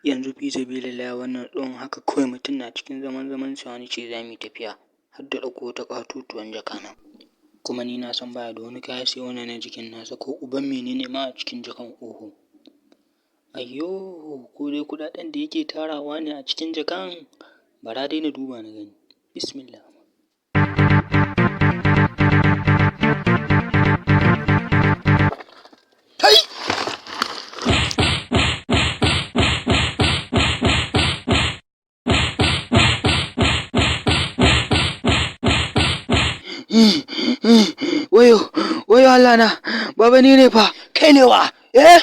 Yanzu fi sabilillahi wannan tsohon haka kawai mutum na cikin zaman zaman sa wani ce za mu yi tafiya har da ɗauko wata ƙatotuwan jaka na. Kuma ni na san baya da wani kaya sai wannan na jikin nasa ko uban menene ma a cikin jakan oho. Ayyo, ko dai kuɗaɗen da yake tarawa ne a cikin jakan? Bara dai na duba na gani. Bismillah. Kai! Wayo, wayo Allah na, baba ni ne fa. Kai ne wa? Eh?